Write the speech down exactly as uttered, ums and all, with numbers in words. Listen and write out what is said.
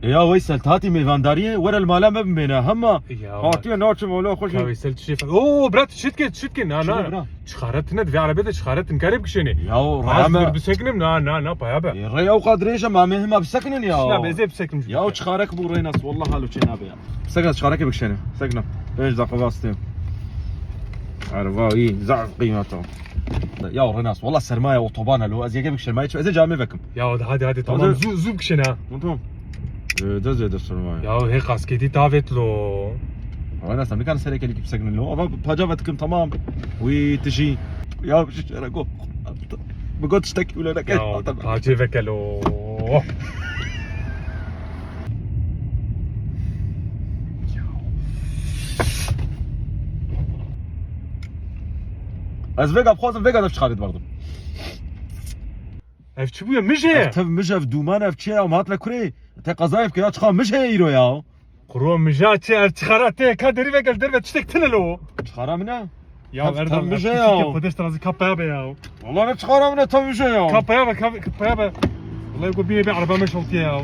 Ya Weysel, hatî mêvandariyê, were li mala me bimêne, hema. Ya. Hatiye naçim, wala xweş. Ya Weysel, çi şef? Oo, brat, çitke, çitke, na, Çi na. bira? Çixare tine, divê erebe de çixare tine, kare bikişêne. Ya, Az rehme. Bir biseknim, na, na, na, paya be. E, rey ew qadrê je, ma me hema bisekinin ya. Şuna be, ez ê biseknim. Ya, o çixarek bû reynas, wallah halo çê nabe ya. Bisekine çixareke bikişêne, bisekine. Pênc deqa vastê. Erva, iyi, zaf qîmeta. Ya, reynas, wallah sermaye otoban alo, ez yeke bikişêne, ma hiç, ez ê camê vekim. Ya, hadi, hadi, hadi, tamam, Hadi. Zu, zu bikişêne ha. Tamam. Zêde, zêde sermaye. Ya, hê kasketî tavet lo. Reynas, em nikan sereke likî bisekinin lo. Ama paca vetikim, tamam. Wî tijî. Ya, şu çere go. Bi got tiştek wile neke. Ya, tacê veke lo. Ez vega bixwazim, vega dev çixarê dibardim. Ev çi bûye? Mij e? Ev tev mij ev dûman ev çi ye? Em hatine kurê. Te qezayê bike ya, çixa mij heye îro ya. Kuro mija çi, ev çixara te ka derî veke, derve tiştek tine lo. Çixara min e? Ya, Tev, Erdal, tev mij e ev ya. tiştek Xwedê ji te razî, ka paya be ya. Wala ne çixara min e, tev mij e ya. Ka paya be, ka, ka paya be. Wala ku bîne be, ereba me şewtiye ya.